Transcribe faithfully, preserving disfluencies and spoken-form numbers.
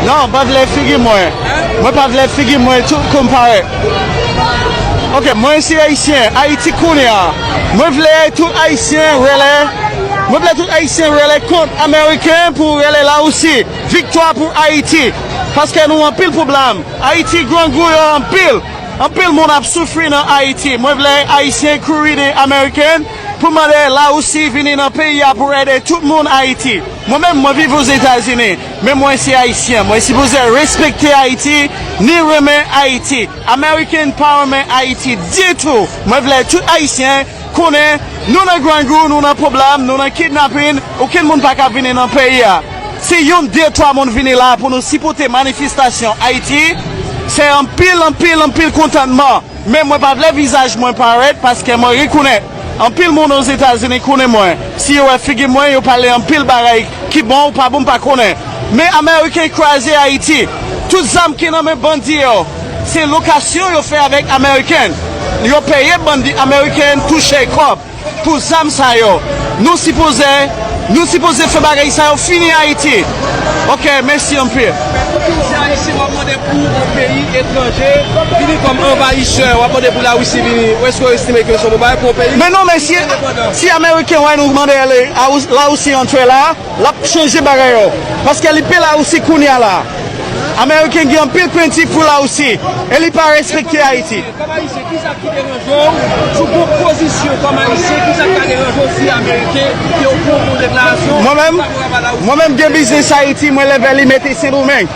Non, m pa vle figi mwen. Mwen pa vle figi mwen tou konpare. Ok, mwen se Ayisyen, Ayiti kounye a. Mwen vle tout Ayisyen rele. Mwen vle tout Ayisyen rele kont Ameriken pou rele Larisi. Viktwa pou Ayiti. Paske nou anpil pwoblèm. Ayiti grangou yo anpil. Anpil moun ap soufri nan Ayiti. Mwen vle Ayisyen kouri de Ameriken pou mande Larisi vini nan peyi a pou ede tout moun Ayiti. Mwen menm, mwen viv Ozetazini, men mwen se Ayisyen. Mwen sipoze respekte Ayiti, ni renmen Ayiti. Ameriken pa renmen Ayiti ditou. Mwen vle tout Ayisyen konnen nou nan grangou, nou nan pwoblèm, nou nan kidnapin, okenn moun pa ka vini nan peyi a. Si youn, de, twa moun vini la pou nou sipòte manifestasyon Ayiti, se anpil, anpil, anpil kontantman. Men mwen pa vle vizaj mwen parèt paske mwen rekonèt. Anpil moun Ozetazini konnen mwen. Si yo wè figi mwen, yo pale anpil bagay ki bon ou pa bon, m pa konnen. Men Ameriken kraze Ayiti. Tout zam ki nan men bandi yo, se lokasyon yo fè avèk Ameriken. Yo peye bandi Ameriken touche kòb pou zam sa yo. Nou sipoze, nou sipoze fè bagay sa yo fini Ayiti. Ok, mèsi anpil. Pou ki w se Ayisyen, w ap mande pou yon peyi etranje vini kòm anvayisè, w ap mande pou Larisi vini. Èske w estime ke se yon bon bagay pou yon peyi? Men non, mesye, si Ameriken wè nou mande Larisi antre la, l ap chanje bagay yo. Paske li pe Larisi kounye a la. Ameriken gen anpil krentif pou Larisi e li pa respekte Ayiti. Kòm Ayisyen, kisa ki deranje w? Si w gon pozisyon kòm Ayisyen, kisa k ka deranje w si Ameriken ke w pran yon deklarasyon favorab a Larisi? Mwen menm, mwen menm gen biznis Ayiti, mwen leve li mete Sendomeng.